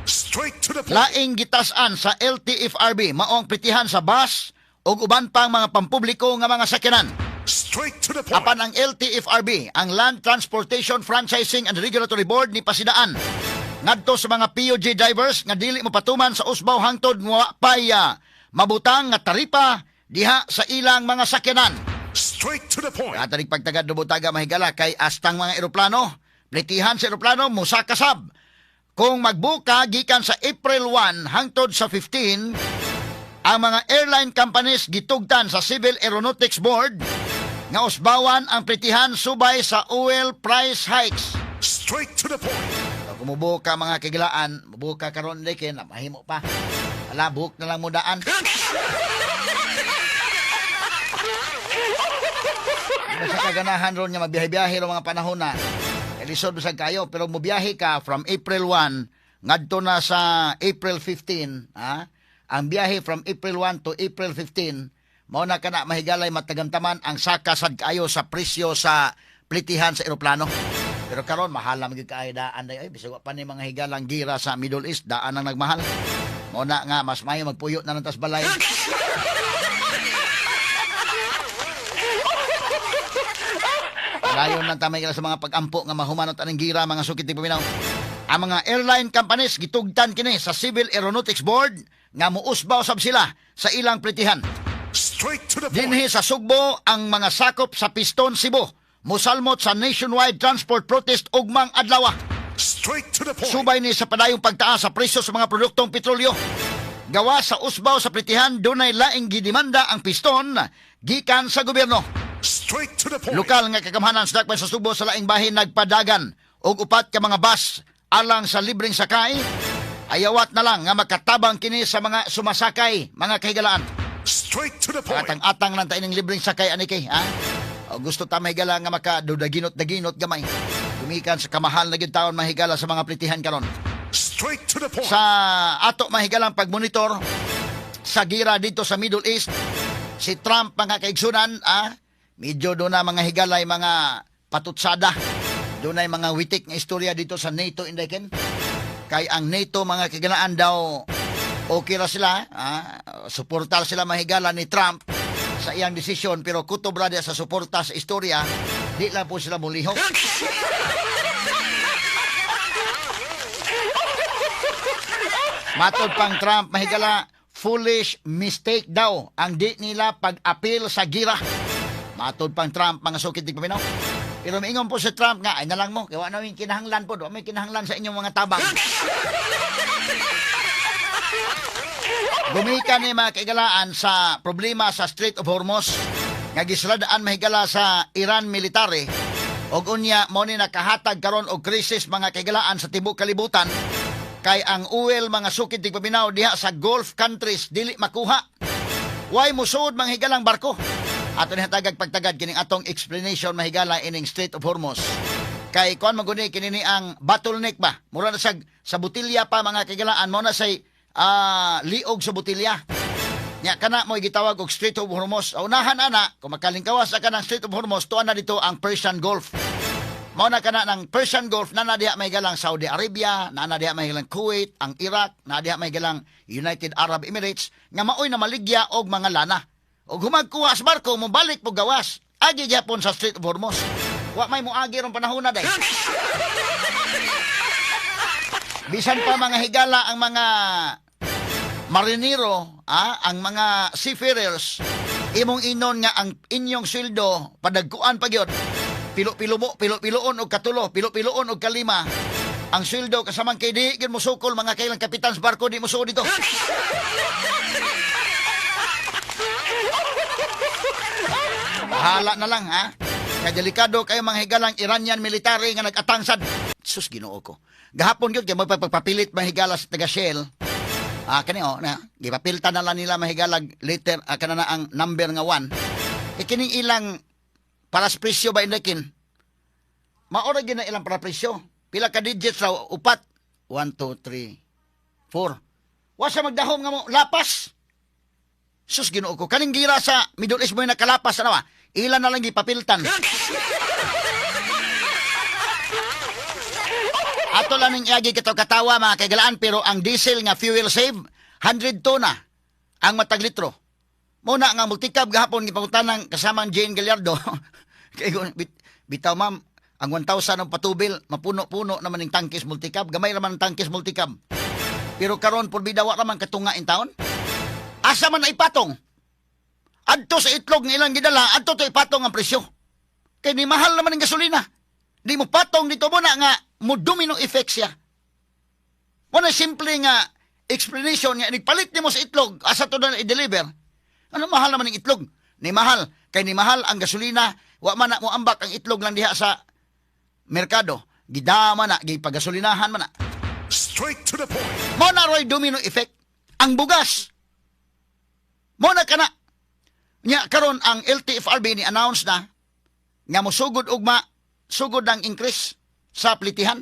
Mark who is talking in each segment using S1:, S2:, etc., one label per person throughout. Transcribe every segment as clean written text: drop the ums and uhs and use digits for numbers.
S1: Straight to the point.
S2: Laing gitas-an sa LTFRB mao ang pritihan sa bus ug uban pang mga pampubliko nga mga sakyanan.
S1: Straight to the point.
S2: Apan ang LTFRB, ang Land Transportation Franchising and Regulatory Board, ni pasidaan ngadto sa mga PUJ drivers nga dili mopatuman sa usbaw hangtod nga pay mabutang nga taripa diha sa ilang mga sakyanan.
S1: Straight to the point.
S2: Atanig pagtagad butaga, mahigala, kay astang mga eroplano, plitihan sa eroplano musaka sab. Kung magbuka gikan sa April 1 hangtod sa 15, ang mga airline companies gitugtan sa Civil Aeronautics Board nga usbawan ang plitihan subay sa oil price hikes.
S1: Straight to the point.
S2: So, kung mubuka, mga kagilaan, mubuka karon leke na mahimo pa. Ala, buhok na lang mo daan. Di ba sa kaganahan ron nga magbiyahe-biyahe ro mga panahon na. Lisod bisag kayo, pero mobiyahe ka from April 1 ngadto na sa April 15, ha? Ang biyahe from April 1 to April 15, mao na kana, mahigalay, matagamtaman ang saka sad kaayo sa presyo sa plitihan sa eroplano. Pero karon mahal na magyud kaayo daan day. Ay, bisag wa pa ni mga higalang gira sa Middle East, daan ang nagmahal. Mao na nga mas maayo magpuyo na lang tas balay. Dayon lang tamay sa mga pag-ampo nga mahumanot aning gira, mga sukit ni paminaw. Ang mga airline companies gitugtan kini sa Civil Aeronautics Board nga muusbaw sab sila sa ilang plitihan.
S1: Straight to the point.
S2: Dinhi sa Sugbo, ang mga sakop sa Piston Cebu musalmot sa nationwide transport protest ugmang adlaw.
S1: Straight to the point.
S2: Subay ni sa padayong pagtaas sa presyo sa mga produktong petrolyo. Gawa sa usbaw sa plitihan, dunay laing gidemanda ang Piston gikan sa gobyerno.
S1: Straight to the point.
S2: Lokal nga kagamhanan sa dakpan sa Subo sa laing bahin nagpadagan og upat ka mga bus alang sa libreng sakay. Ayawat na lang nga makatabang kini sa mga sumasakay, mga kahigalaan.
S1: Straight to the point.
S2: Atang-atang lang tayo ng libreng sakay ani kay, ha? O, gusto ta, mahigala, nga makadudaginot-daginot gamay. Gumikan sa kamahal na gyud taon, mahigala, sa mga plitihan karon.
S1: Straight to the point.
S2: Sa ato, mahigalang, pagmonitor sa gira dito sa Middle East, si Trump, mga kaigsunan, ah, medyo doon na mga higalay mga patutsada. Doon ay mga witik nga istorya dito sa NATO, Inday Ken. Kay ang NATO, mga kaganaan, daw okay ra sila, ah, suportar sila, mahigala, ni Trump sa iyang desisyon, pero kutob ra sa suporta sa istorya, di lang po sila mulihok. Matod pang Trump, mahigala, foolish mistake daw ang di nila pag-apil sa gira. Matod pang Trump, mga sukit di paminaw. Pero miingon po si Trump nga, ay na lang mo, kaya wa na kinahanglan po, wa may kinahanglan sa inyong mga tabang. Gumika ni mga kaigalaan sa problema sa Strait of Hormuz nga gisradaan, mahigala, sa Iran military og unya mo ni nakahatag karon og krisis, mga kaigalaan, sa tibuok kalibutan, kay ang oil, mga sukid tigpaminaw, diha sa Gulf countries dili makuha. Why musuod mga higalang barko? Ato ni hatagag pagtagad kining atong explanation, mahigala, ining Strait of Hormuz. Kay kuan man guni kini ni ang bottleneck ba? Mura na sa botilya pa, mga kaigalaan, mo na say liog sa botilya. Nya kana mo gitawag og Strait of Hormuz. Unahan ana, kung makalingkawas ka ng Strait of Hormuz, tuan na dito ang Persian Gulf. Mao na kana ng Persian Gulf na na diha may galang Saudi Arabia, na na diha may galang Kuwait, ang Iraq, na diha may galang United Arab Emirates nga maoy na maligya og mga lana. Og humagkuha sa barko, mobalik po gawas. Agi gyapon sa Strait of Hormuz. Wa may moagi ron panahon na day. Bisan pa, mga higala, ang mga marinero, ang mga seafarers, imong inon nga ang inyong sweldo padagkuan pa gyud. Pilo-pilo mo, pilo-piloon og katulo, pilo-piloon og kalima. Ang sweldo kasamang kay di gyud mosukol, mga kailang kapitan sa barko, di mosuod dito. Bahala na lang, ha. Kay delikado kayo, mga higalang Iranian military nga nag-atangsad. Sus, Ginoo ko. Gahapon gyud kay magpapapilit, mahigala, sa taga Shell. Ah, kani oh, na gipapilta na lang nila, mahigala, letter kana na ang number nga 1. Kay kining ilang para sa presyo ba, Inday Ken? Maora gyud na ilang para presyo. Pila ka digits raw? Upat. 1 2 3 4. Wa sa magdahom nga mo lapas. Sus, Ginoo ko. Kaning gira sa Middle East mo nakalapas ano ba? Ilan na lang gipapiltan. Ato Ato lang ning iagi kitaw katawa, mga kaigalaan, pero ang diesel nga fuel save, 102 na ang matag litro. Muna nga multicab gahapon, gipangutanang kasamang Jane Gallardo. Kay bitaw ma'am, ang 1,000 ang patubil, mapuno-puno naman ning tangkis multicab, gamay raman ang tangkis multicab. Pero karon purbida wa raman katunga in taon. Asa man na ipatong? Adto sa itlog nga ilang gidala, adto to ipatong ang presyo. Kay ni mahal naman ang gasolina. Di mo patong dito mo na nga mo domino effect siya. Mo na simple nga explanation nga nagpalit nimo sa itlog, asa to na i-deliver? Ano, mahal naman ang itlog? Ni mahal kay ni mahal ang gasolina, wa man na mo ambak ang itlog lang diha sa merkado. Gidama na, gipagasolinahan man na.
S1: Straight to the point.
S2: Mo na roy domino effect. Ang bugas. Mo na kana. Nya karon ang LTFRB ni announce na nga mosugod ugma, sugod ang increase sa plitihan.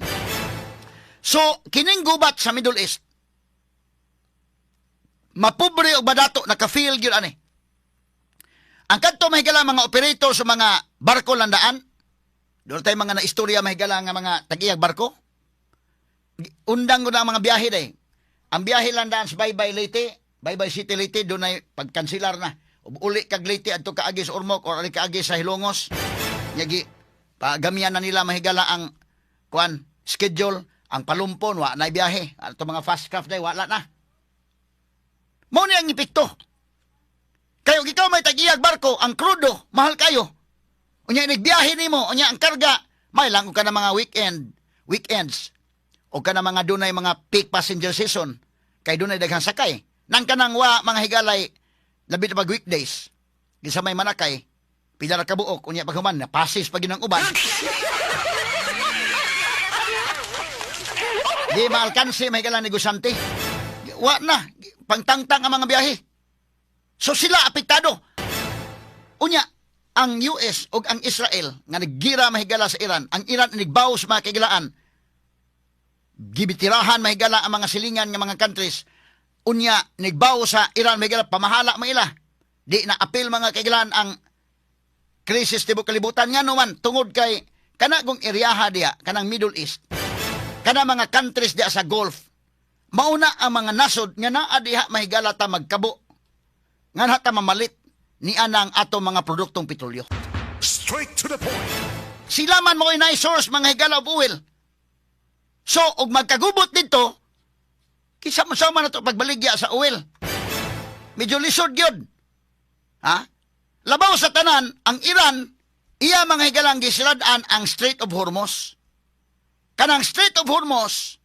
S2: So kining gubat sa Middle East, mapobre og badato, naka-feel gyud ani. Ang kadto, mahigala, mga operator sa mga barko landaan, doon tayo mga naistorya, mahigala, nga mga tag-iyag barko. Undang ko na ang mga biyahe day. Ang biyahe landaan sa Baybay Leyte, Baybay City Leyte, doon ay pagkansilar na. Uli kag Leyte, adto kaagi sa Ormoc or ali kaagi sa Hilongos. Nyagi pagamian na nila, mahigala, ang kuan schedule, ang Palumpon wa na biyahe. Ato mga fast craft day wala na. Mao ni ang epekto. Kayo ikaw may tag-iyag barko, ang krudo mahal kayo. Unya nagbiyahe nimo, unya ang karga, may lang ka na mga weekends. O ka na mga dunay mga peak passenger season kay dunay daghang sakay. Nang kanang wa, mga higalay, labi na pag weekdays. Di sa may manakay, pila ra ka buok, unya paghuman na pasis pag ang uban. Di maalkansi, may higala, negosyante. Wa na, pangtangtang ang mga biyahe. So sila apektado. Unya, ang US ug ang Israel nga naggira, mahigala, sa Iran, ang Iran nigbaw sa mga kagilaan, gibitirahan, mahigala, ang mga silingan nga mga countries. Unya, nigbaw sa Iran, mahigala, pamahala mo ila. Di na apil, mga kagilaan, ang krisis tibok kalibutan nga naman tungod kay kana kung eriyaha diya kanang Middle East, kana mga countries diya sa Gulf, mauna ang mga nasod nga naa diha, mahigala, ta magkabo nga na ta mamalit ni anang ato mga produktong petrolyo.
S1: Straight to the point.
S2: Sila man mo nice source, mga higala, of oil. So, og magkagubot dito, kinsa mo sama na to pagbaligya sa oil? Medyo lisod gyud. Ha? Labaw sa tanan, ang Iran, iya, mga higalang, gisilad-an ang Strait of Hormuz. Kanang Strait of Hormuz,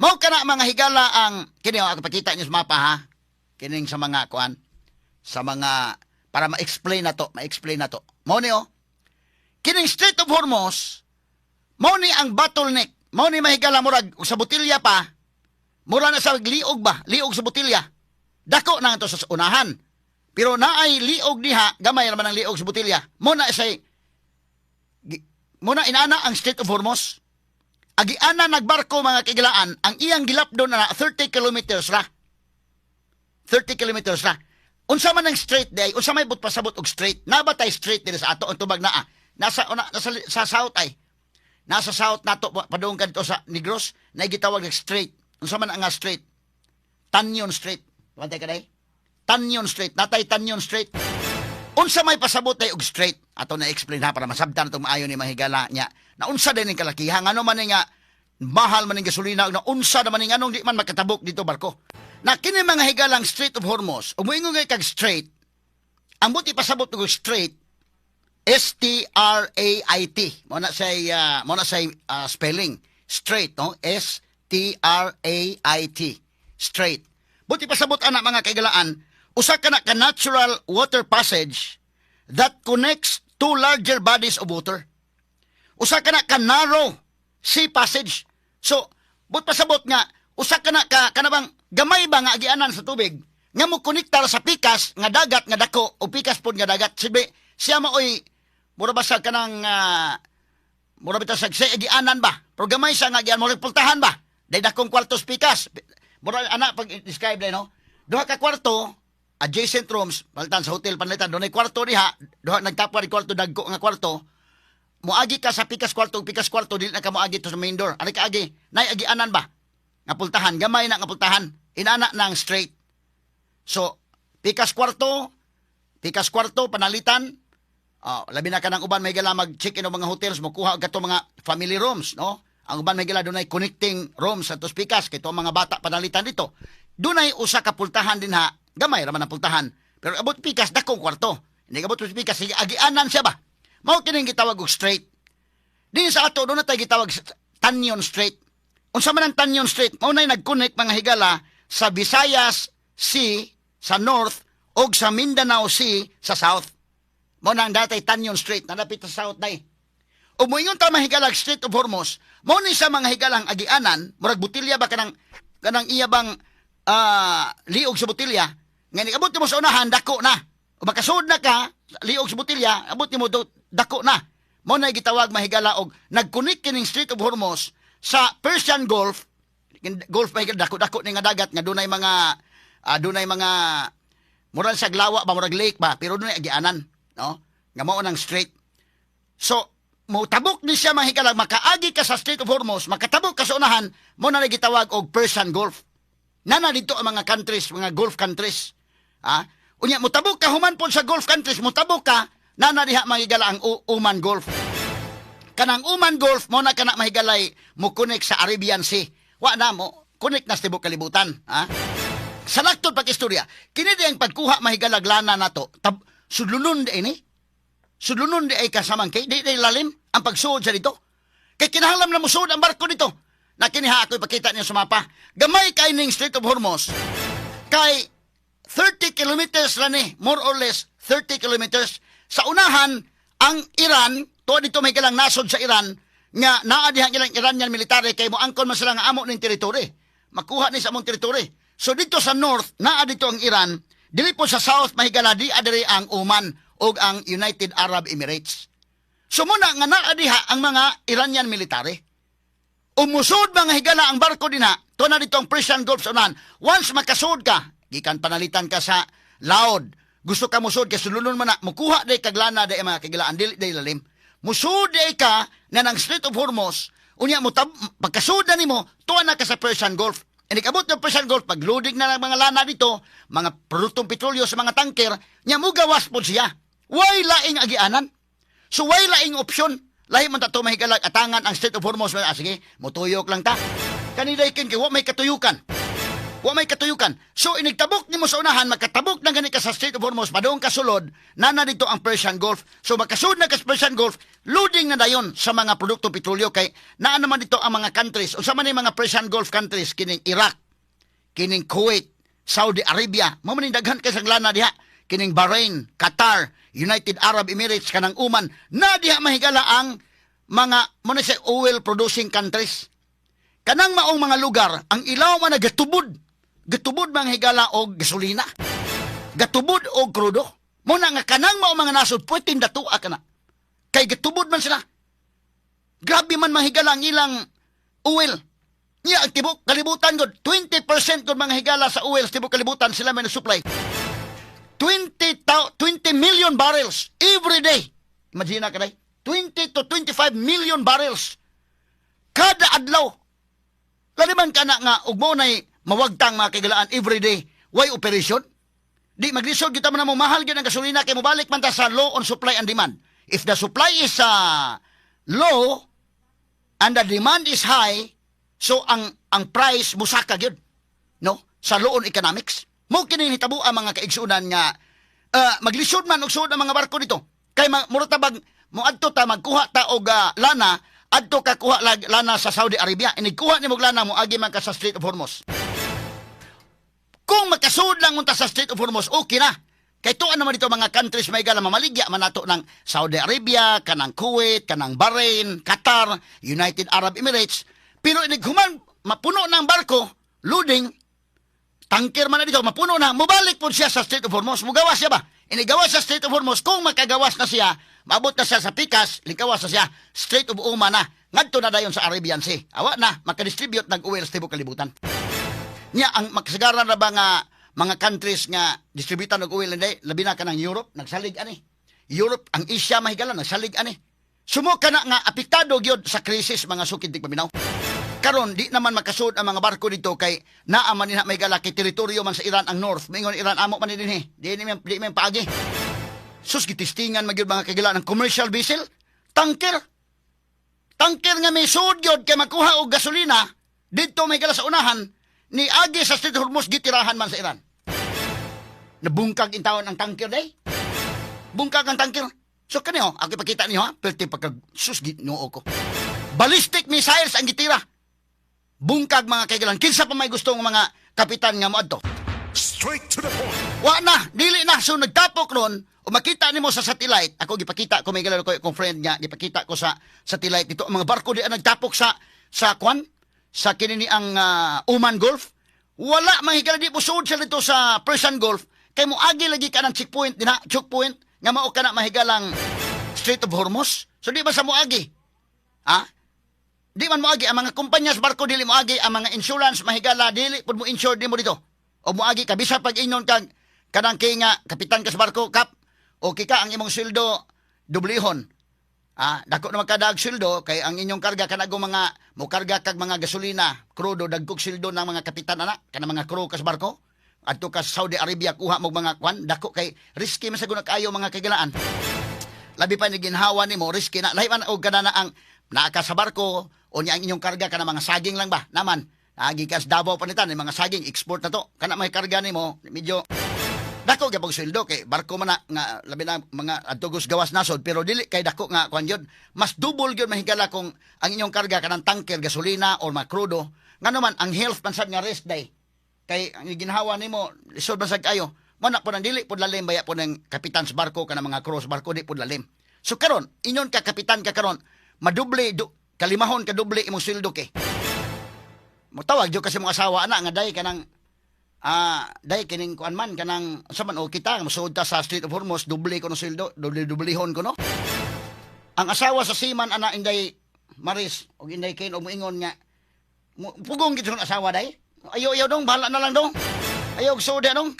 S2: mao kana, mga higala, ang kini ako pakita niyo sa mapa ha. Kining sa mga kuan, sa mga para ma-explain na to, ma-explain na to. Mao ni oh. Kining Strait of Hormuz, mao ni ang bottleneck. Mao ni, mahigala, murag sa botilya pa. Mura na sa liog ba? Liog sa botilya. Dako na ito sa unahan. Pero naay liog diha, gamay raman ang liog sa botilya. Mo na say mo na inana ang Strait of Hormuz. Agiana nagbarko, mga kigalaan, ang iyang gilapdon na 30 kilometers ra. 30 kilometers ra. Unsa man ang strait day? Unsa may but pasabot og strait? Naa ba tay strait diri sa ato? Ang tubag naa. Nasa una, nasa sa south ay. Nasa south nato padung kadto sa Negros na gitawag og strait. Unsa man ang nga strait? Tañon Strait. Bantay ka day? Tañon Strait. Natay Tañon Strait. Unsa may pasabot day og strait? Ato na explain ha para masabtan atong maayo ni mahigala niya. Na unsa din ning kalakihan, ngano man ni nga mahal man ning gasolina, na unsa naman ning anong di man makatabok dito barko? Na kini, mga higalang, Strait of Hormuz, umuingon kay kag strait, ang buti pasabot og strait, STRAIT. Mo na say spelling. Strait, no? STRAIT. Strait. Buti pasabot ana, mga kaigalaan, usa ka na ka natural water passage that connects two larger bodies of water. Usa ka na ka narrow sea passage. So, but pasabot nga usa ka na ka kanabang gamay ba nga agianan sa tubig nga mo konektar sa pikas nga dagat nga dako o pikas pod nga dagat. Sibi, siya maoy mura ba sa kanang mura bitaw sa agianan ba? Pero gamay siya nga agian, mura pultahan ba? Day dakong kwartos pikas. Mura ana pag describe day, no? Duha ka kwarto, adjacent rooms, palitan sa hotel panalitan, dunay kwarto diha, duha nagtapwa ni kwarto, dagko nga kwarto. Moagi ka sa pikas kwarto, pikas kwarto, dili na ka moagi to sa main door. Ari ka agi, nay agianan ba? Nga pultahan, gamay na nga pultahan. Inana na ang strait. So, pikas kwarto, panalitan, labi na ka ng uban may gala mag-check-in og mga hotels, mokuha og kato mga family rooms, no? Ang uban may gala dunay connecting rooms sa tos pikas kay mga bata panalitan dito. Dunay usa ka pultahan din ha, gamay ra man ang pultahan. Pero abot pikas dakong kwarto. Hindi abot pikas, sige agianan siya ba? Mao kining gitawag og strait. Din sa ato doon na tayo gitawag sa Tañon Strait. Unsa man ang Tañon Strait? Mao nay nag-connect, mga higala, sa Visayas Sea sa north ug sa Mindanao Sea sa south. Mao na ang datay Tañon Strait, nadapit sa south day. Ug moingon ta, mga higalag, Strait of Hormuz, mao ni sa mga higalang agianan, murag botelya ba, kanang iya bang liog sa botelya, nga abot mo sa unahan dako na. O makasud na ka, liog sa botelya, abot nimo dako na. Mao na gitawag, mahigala, og nag-connect kining Strait of Hormuz sa Persian Gulf. Gulf, mahigala, dako-dako ni nga dagat nga dunay mga murag sa glawa ba, murag lake ba, pero dunay agianan, no, nga mao nang strait. So motabok ni siya, mga higala, makaagi ka sa Strait of Hormuz, makatabok ka sa unahan, mo na gitawag og Persian Gulf. Nana dito ang mga countries, mga Gulf countries, ah. Unya motabok ka human pod sa Gulf countries, motabok ka nana diha, mga higala, ang Oman Gulf. Kanang Oman Gulf mo na kana, mahigalay, mo connect sa Arabian Sea. Wa na mo connect na sa tibok kalibutan, ha. Sa laktod pag-istorya, kini di ang pagkuha, mahigalag, lana nato. Tab, sudlunon di ini. Sudlunon di ay kasamang kay di di lalim ang pagsuod sa dito. Kay kinahanglan na musuod ang barko dito. Na kini ha, ako ipakita niyo sa mapa. Gamay kay ning Strait of Hormuz. Kay 30 kilometers ra ni, more or less 30 kilometers. Sa unahan, ang Iran, to dito may kilang nasod sa Iran, nga naa dihang ilang Iranian military kay mo angkon man sila nga amo ning teritoryo. Makuha ni sa among teritoryo. So dito sa north, naa dito ang Iran, dili po sa south, mahigala, di adiri ang Oman ug ang United Arab Emirates. So muna nga naa diha ang mga Iranian military. Umusod, mga higala, ang barko dinha, to na dito ang Persian Gulf sa unahan. Once makasud ka, gikan panalitan ka sa Laod, gusto ka musod kay sululon man na, mukuha day kag lana day, mga kagilaan, dili day lalim. Musud day ka na ng Strait of Hormuz, unya mo tab, pagkasud na nimo, tuwa na ka sa Persian Gulf. Inig abot ng Persian Gulf, pagloading na ng mga lana dito, mga produktong petrolyo sa mga tanker, nya mugawas po siya. Way laing agianan. So way laing opsyon. Lahi man ta to, mahigalag, atangan ang Strait of Hormuz. Ah, sige, mutuyok lang ta. Kanilay kin kay wa may katuyukan. Wa may katuyukan. So inigtabok nimo sa unahan, makatabok na gani ka sa Strait of Hormuz, padung ka sulod, nana dito ang Persian Gulf. So makasud na ka sa Persian Gulf, loading na dayon sa mga produktong petrolyo kay naa naman dito ang mga countries. Unsa man yung mga Persian Gulf countries? Kining Iraq, kining Kuwait, Saudi Arabia, mao man ning daghan kay sa lana diha. Kining Bahrain, Qatar, United Arab Emirates, kanang Oman, na diha, mahigala, ang mga mo na siya oil producing countries. Kanang maong mga lugar, ang ilaw man nagatubod. Gatubod, mga higala, og gasolina. Gatubod og krudo. Mo na nga kanang maong mga nasod pwedeng datua kana. Kay gatubod man sila. Grabe man, mga higala, ang ilang oil. Niya ang tibok kalibutan gud, 20% gud, mga higala, sa oil sa tibok kalibutan sila may supply. 20 million barrels every day. Imagine na kaday. 20 to 25 million barrels kada adlaw. Lali man kana nga ug mo nay mawagtang, mga kaigalaan, every day. Why operation? Di maglisod kita man mo mahal gyud ang gasolina kay mobalik man ta sa law on supply and demand. If the supply is low and the demand is high, so ang price musaka gyud. No? Sa law on economics. Mo kini hitabo ang mga kaigsunan nga maglisod man og suod ang mga barko dito. Kay mura ta bag moadto ta magkuha ta og lana, adto ka kuha lana sa Saudi Arabia. Inig kuha nimo og lana, moagi man ka sa Strait of Hormuz. Kung makasud lang unta sa Strait of Hormuz, okay na. Kay tuan naman dito mga countries may gala mamaligya man nato ng Saudi Arabia, kanang Kuwait, kanang Bahrain, Qatar, United Arab Emirates. Pero inig human mapuno ng barko, loading, tanker man na dito, mapuno na, mubalik po siya sa Strait of Hormuz. Mugawas siya ba? Inigawas sa Strait of Hormuz, kung makagawas na siya, maabot na siya sa Pikas, likawas na siya, Strait of Oman na, ngadto na dayon sa Arabian Sea. Awa na, makadistribute ng oil sa tibok kalibutan. Nya ang makasagaran na ba nga mga countries nga distributan og oil, hindi labi na kanang Europe nagsalig ani. Europe, ang Asia, mahigala, nagsalig ani. Sumo ka na nga apektado gyud sa krisis, mga sukid tigpaminaw. Karon di naman makasud ang mga barko dito kay naa man nila may gala kay teritoryo man sa Iran ang north. Mingon Iran, amo man ni dinhi. Di mi paagi. Sus, gitistingan magyud, mga kagila, ng commercial vessel, tanker. Tanker nga may sud gyud kay makuha og gasolina didto may gala sa unahan ni agi sa Strait of Hormuz, gitirahan man sa Iran. Nabungkag intawon ang tanker day. Bungkag ang tanker. So kani oh, ako ipakita niyo ha, perti pagka sus, Ginoo ko. Ballistic missiles ang gitira. Bungkag, mga kaigalan. Kinsa pa may gusto ng mga kapitan nga moadto?
S1: Straight to the point.
S2: Wa na, dili na. So nagtapok ron, o makita nimo sa satellite, ako gipakita ko may galaro ko akong friend nga, gipakita ko sa satellite dito, ang mga barko di ang nagtapok sa kwan, sa kinini ang Oman Gulf. Wala mga higala, di mo sud sila dito sa Persian Gulf, kay moagi lagi ka ng checkpoint dinha, checkpoint nga mao ka na mahigalang Strait of Hormuz. So di ba sa moagi? Ha? Di man moagi ang mga kumpanya sa barko, dili moagi ang mga insurance mahigala, dili pud mo insure di mo dito. O moagi ka bisa pag ingon kag kanang kay nga kapitan ka sa barko, kap, okay ka ang imong sweldo dublihon. Ah, dako na magkadag sweldo kay ang inyong karga kanagong mga mokarga kag mga gasolina, krudo, dagkog sweldo ng mga kapitan ana, kanang mga crew ka sa barko. Adto ka sa Saudi Arabia kuha mo mga kwan, dako kay risky man sa guna kaayo, mga kagilaan, labi pa ni ginhawa nimo, risky na lahi man og kana na ang naa ka sa barko o niya ang inyong karga kana mga saging lang ba naman, agi ka sa Davao panitan mga saging export na to, kana may karga nimo medyo dako gyud sweldo kay barko man na nga labi na mga adtugos gawas nasod, pero dili kay dako nga kuan gyud, mas double gyud mahigala kung ang inyong karga kanang tanker gasolina or mga krudo. Ngano man ang health man sad nga rest day kay ang ginhawa nimo lisod man sad kayo mo na po nang dili pod lalim baya po ng kapitan sa barko, kana mga crew sa barko, di pod lalim. So karon inyon ka kapitan ka karon, maduble kalimahon ka doble imong sweldo kay motawag jud kasi mong asawa ana nga day kanang day kining kuan man kanang sa man okay ta mosuod ta sa Strait of Hormuz, doble ko no sweldo, doble doblehon ko no. Ang asawa sa seaman ana, Inday Maris og Inday Ken, og moingon nga pugong gid sa asawa day, "Ayo, ayo dong, bahala na lang dong, ayaw og suod dong."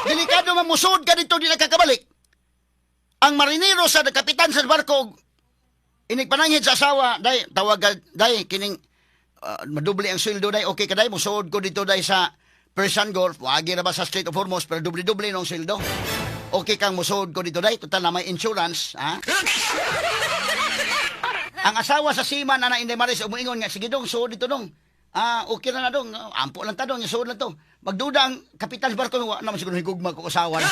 S2: Delikado man musud ka dito, di nakakabalik. Ang marinero sa kapitan sa barko inig pananghid sa asawa, "Day, tawag ka, day, kining madoble ang sweldo day, okay ka day, musuod ko dito day sa Persian Gulf, wagi ra ba sa Strait of Hormuz, pero doble-doble nung sweldo. Okay kang musuod ko dito day, total na may insurance, ha?" Ang asawa sa seaman ana, Inday Maris, umuingon nga, "Sige dong, suod dito dong. Ah, okay na na dong, ampo lang ta dong, suod lang to." Magduda ang kapitan sa barko, wa naman siguro higugma ko asawa na.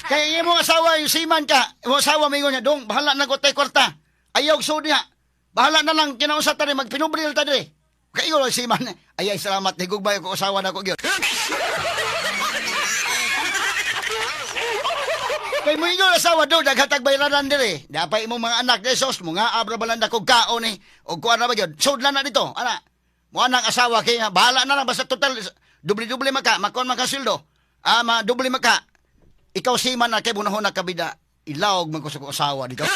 S2: Kaya imong asawa, yung seaman ka, imong asawa mingon niya, "Dong, bahala na ko tay kwarta. Ayaw suod niya. Bahala na lang, kinaunsa ta rin, magpinubril ta diri." Kaya yung seaman, "Ay, ay, salamat, higugma ko asawa na ko gyud." Kay mo ingon asawa do, daghatag bayranan diri. Dapay imong mga anak de sos, mga abra balanda kog kaon ni. Og kuan na ba gyud? Sud lang na dito. Ana. Mo anang asawa kay bahala na lang basta total doble-doble maka, makuan man ka sweldo. Ah, ma doble maka. Ikaw seaman na kay bunahon na kabida. Ilawog man ko sa kong asawa dito.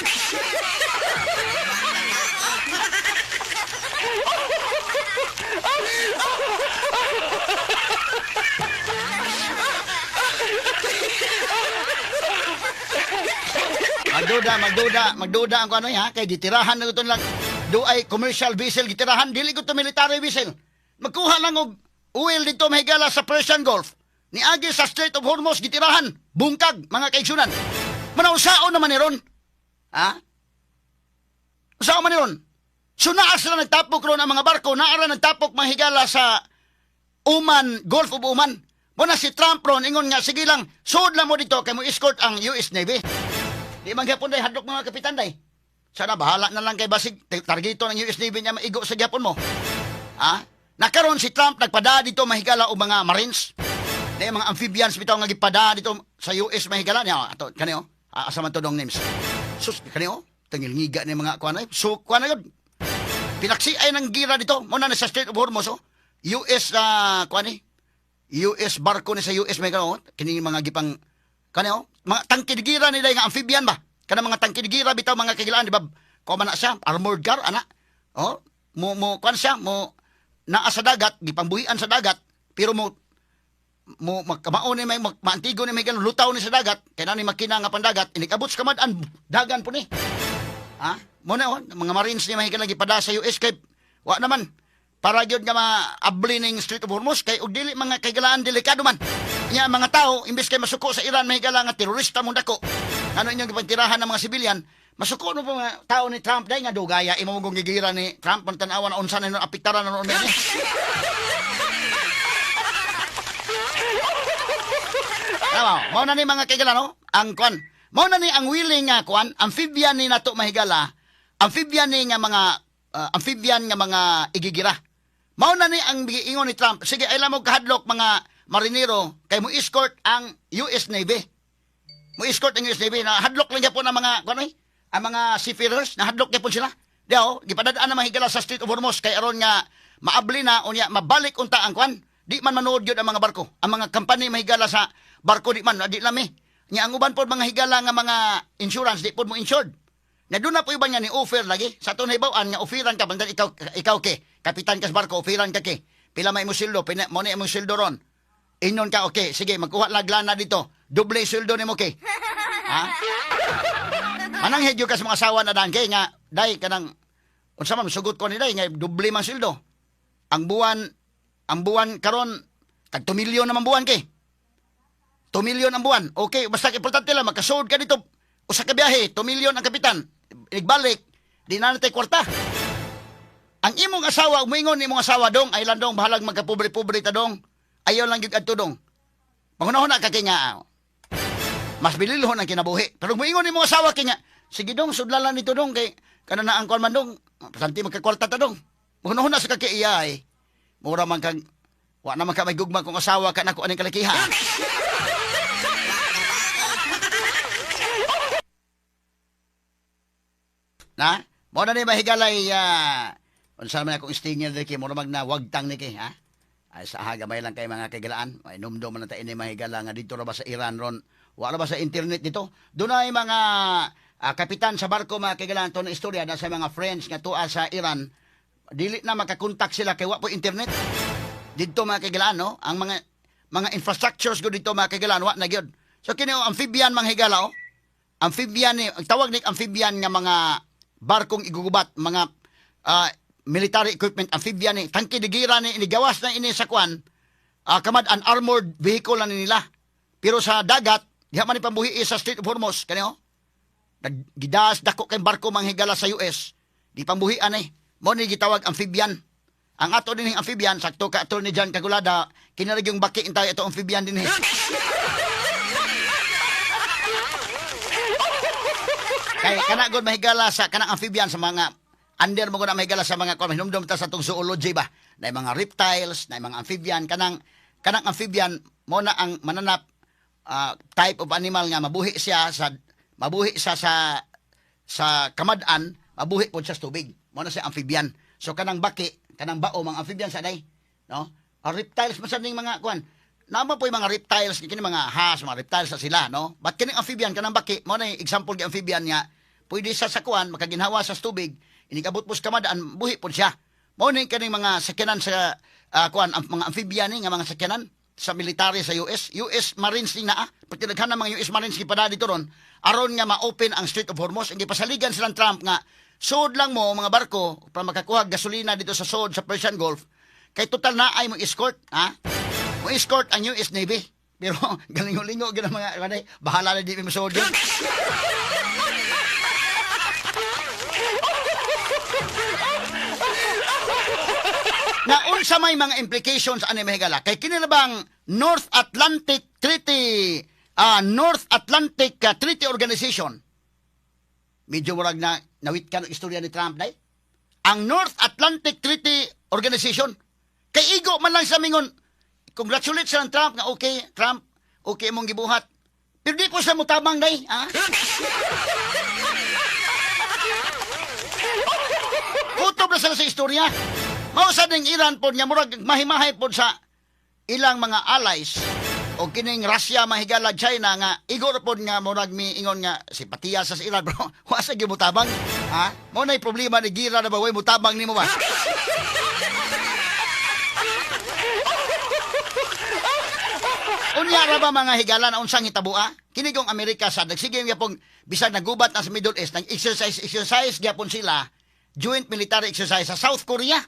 S2: Magduda, magduda, magduda ang kuno ha kay gitirahan na ito lang. Do ay commercial vessel gitirahan, dili ko to military vessel. Magkuha lang og oil dito mahigala sa Persian Gulf. Niagi sa Strait of Hormuz, gitirahan, bungkag, mga kaigsunan. Manausaon naman ni ron. Ha? Usaon man ni ron. So naa sila nagtapok ron ang mga barko, naara nagtapok mahigala sa Oman, Gulf of Oman. Mo na si Trump ron ingon nga sige lang, sud lang mo dito kay mo escort ang US Navy. Di man gyapon day hadlok mga kapitan day. Sana bahala na lang kay basig targeto ng US Navy niya maigo sa gyapon mo. Ha? Nakaron si Trump nagpada dito mahigala og mga Marines. Di mga amphibians bitaw nga gipada dito sa US mahigala niya ato kani oh. Asa man to dong names. Sus kani oh, tangilngiga ni mga kuan ay. So kuan na gyud. Pinaksi ay ng gira dito mo na sa Strait of Hormuz oh. US kuan ni US barko ni sa US may oh, kini mga gipang kani oh, mga tangke gira nila nga amphibian ba? Kana mga tangke gira bitaw, mga kagilaan, di ba? Kuan man na siya, armored car ana. Oh, mo mo kuan siya, mo naa sa dagat, gipambuhian sa dagat, pero mo mo magkamao ni may maantigo ni may galon, lutaw ni sa dagat, kay na ni makina nga pandagat, inikabot sa kamad-an, dagan po ni. Ha? Mo na oh, mga Marines ni mahigala gipada sa US kay wa naman para gyud nga maabli ning Strait of Hormuz kay og dili mga kaigalaan delikado man. Nya mga tao imbes kay masuko sa Iran mahigala nga terorista mong dako. Ano inyong gipantirahan ng mga sibilyan? Masuko no po mga tao ni Trump dai nga dugaya imo mong gigira ni Trump man tan-awa na unsa na apektaran na noon ni. Tama, mao na ni mga kaigala no? Ang kwan. Mao na ni ang willing nga kwan, amphibian ni nato mahigala. Amphibian ni nga mga amphibian nga mga igigira. Mao na ni ang giingon ni Trump. Sige, ay mo kahadlok mga marinero kay mo escort ang US Navy. Mo escort ang US Navy na hadlok lang gyapon ang mga kwan oy, ang mga seafarers na hadlok gyapon sila. Diao, gipadadaan na mahigala sa Strait of Hormuz kay aron nga maabli na unya mabalik unta ang kwan. Di man manood gyud ang mga barko. Ang mga company mahigala sa barko di man, di lami. Nya ang uban pod mga higala nga mga insurance di pod mo insured. Na doon na po iba nga ni offer lagi. Sa ato nahibaw-an nga offeran ka bandan ikaw ke kapitan kas barko offeran ka ke. Pila may imo sweldo, pina mo na imong sweldo ron. Inon ka okay, sige magkuha lag lana dito. Doble sweldo nimo ke. Ha? Manang hedyo ka sa mga asawa na daan kay nga day kanang unsa man sugot ko ni day nga doble man sweldo. Ang buwan karon tag 2 milyon naman buwan kay. 2 milyon ang buwan. Okay, basta importante lang makasuod ka dito usa ka biyahe, 2 milyon ang kapitan. Igbalik, di na natay kwarta. Ang imong asawa, umingon imong asawa dong, ay lang dong, bahalag magkapobre-pobre ta dong. Ayaw lang gyud adto dong. Manghunahuna ka kay nga mas bililhon ang kinabuhi. Pero muingon imong asawa kay nga, sige dong, sudlan lang nito dong kay kana na ang kuan man dong, santi magkakwarta ta dong. Manghunahuna sa ka kay iya ay. Mura man kang wa naman ka may gugma kung asawa ka nako aning kalakihan. Na? Mo na ni mahigalay unsa man akong stinger diri kay mura mag na wagtang ni kay ha. Ay sa gamay lang kay mga kaigalaan. Ay numdum man ta ini mahigala nga dito ra ba sa Iran ron. Wa ra ba sa internet dito? Dunay mga kapitan sa barko mga kaigalaan to na istorya na sa mga friends nga tuwa sa Iran dili na makakontak sila kay wa po internet. Didto mga kaigalaan no, ang mga infrastructures gud dito mga kaigalaan wa na gyud. So kini oh, amphibian mga higala oh. Amphibian ni ang tawag ni amphibian nga mga barkong igugubat, mga military equipment amphibian ni tangke de gira ni inigawas na ini sa kwan kamad an armored vehicle na nila. Pero sa dagat diha man ni pambuhi sa Strait of Hormuz kani oh. Naggidas dako kay barko manghigala sa US. Di pambuhian eh. Mo ni gitawag amphibian. Ang ato din amphibian sakto ka ato ni John Kagulada kinarig yung baki intay ato amphibian din eh. Kay kana gud mahigala sa kanang amphibian sa mga under mo gud na mahigala sa mga kuan hinumdum ta sa tong zoology ba na mga reptiles, na mga amphibian kanang kanang amphibian mo na ang mananap type of animal nga mabuhi siya sa kamad-an, mabuhi pod siya sa tubig. Mo na siya amphibian. So kanang baki, kanang bao mga amphibian sa day, no? Ang reptiles man sa ning mga kuan. Naman po yung mga reptiles, kini mga has, mga reptiles sa sila, no? But kining amphibian, kanang baki, mo na yung example gi amphibian nga, pwede siya sa kuan, makaginhawa sa tubig, inikabot po sa kamadaan, buhi po siya. Mo na yung kining mga sakyanan sa kuan, ang mga amphibian ni, nga mga sakyanan sa military sa US, US Marines ni naa, pati daghan ng mga US Marines gipada dito ron, aron nga ma-open ang Strait of Hormuz, ang gipasaligan silang Trump nga, sud lang mo mga barko para makakuha gasolina dito sa sud sa Persian Gulf, kay total na ay mo escort, ha? Mo escort ang US Navy. Pero galingo-lingo gyud ang mga kanay, bahala na di mi mosuod yun. Na unsa may mga implications ani mahigala kay kini na bang North Atlantic Treaty North Atlantic Treaty Organization. Medyo murag na nawit ka ng istorya ni Trump day. Ang North Atlantic Treaty Organization kay igo man lang sa mingon congratulate sa Trump nga okay Trump, okay imong gibuhat. Pero di ko sa mutabang day, ha? Kutob na sila sa istorya. Mao sa ning Iran pod nga murag mahimahay pod sa ilang mga allies o kining Russia mahigala China nga igor pod nga murag miingon nga simpatiya sa Iran bro. Wa sa gyud mutabang, ha? Mao nay problema ni gira na ba way mutabang nimo ba? Unya ra ba, mga higala, na unsang hitabua? Kini kong Amerika sa nagsige gyapon bisag nagubat na sa Middle East, nag exercise exercise gyapon sila, joint military exercise sa South Korea.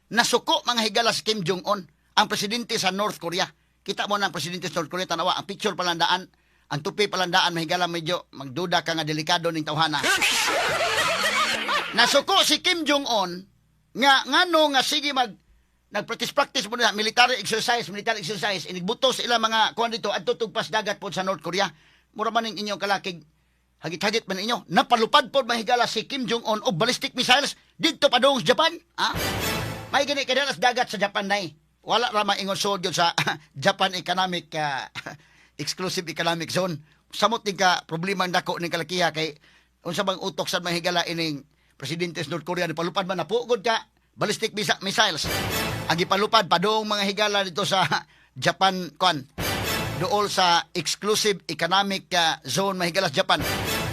S2: Nasuko, mga higala, si Kim Jong Un, ang presidente sa North Korea. Kita mo na ang presidente sa North Korea, tanawa, ang picture palandaan, ang tupi palandaan, mga higala, medyo magduda ka nga delikado ning tawhana. Nasuko si Kim Jong Un nga ngano nga sige mag nagpractice practice mo na military exercise, inigbuto sa ilang mga kuan dito adto tugpas dagat pod sa North Korea. Mura man ning inyong kalakig, hagit-hagit man inyo. Napalupad pod, mahigala, si Kim Jong Un og ballistic missiles didto padung sa Japan. Ah? May gani kay sa dagat sa Japan nay. Wala ra maingon sud yun sa Japan Economic Exclusive Economic Zone. Samot ni ka problema ang dako ning kalakiha kay unsa bang utok sa, mahigala, ining presidente sa North Korea ni palupad man napugod ka ballistic missiles. Ang gipalupad padung, mga higala, dito sa Japan kuan, dool sa exclusive economic zone, mahigala, sa Japan.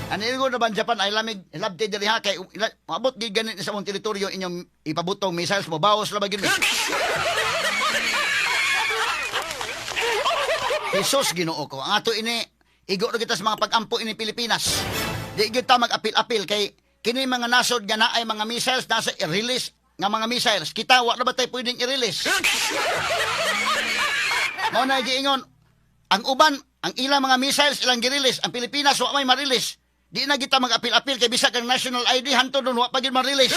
S2: Ano yung na ba ang Japan ay lamig labti diri ha, kay maabot gid ganit sa among teritoryo inyong ipabutong missiles mo, bawas ra ba gyud mi. Jesus, Ginoo ko. Ang ato ini igo ra kita sa mga pag-ampo ini Pilipinas. Di gyud ta mag-apil-apil kay kini mga nasod nga naay mga missiles, nasa i-release nga mga missiles. Kita wa na ba tay pwedeng i-release? Mao na giingon ang uban, ang ilang mga missiles ilang gi-release, ang Pilipinas wa may ma-release. Di na kita mag-apil-apil kay bisag ang national ID hantod nun wa pa gyud ma-release.